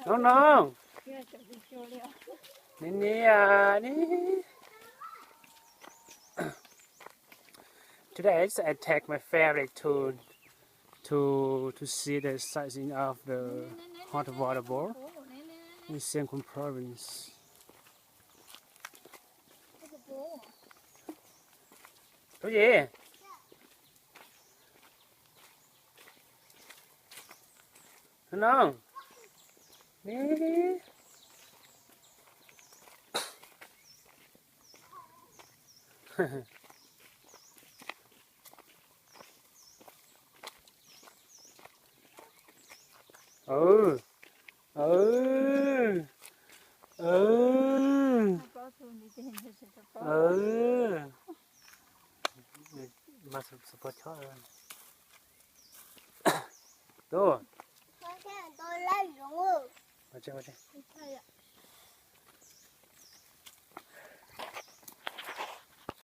No, no. Ni ni a ni. Today I take my ferry to to to see the sighting of the hot water ball in Siang Khun Province. Tus gì? Nó. Ní. Ừ. Ừ. Ừ. Ừ. Mas sụp sụp chó. Tus. Mas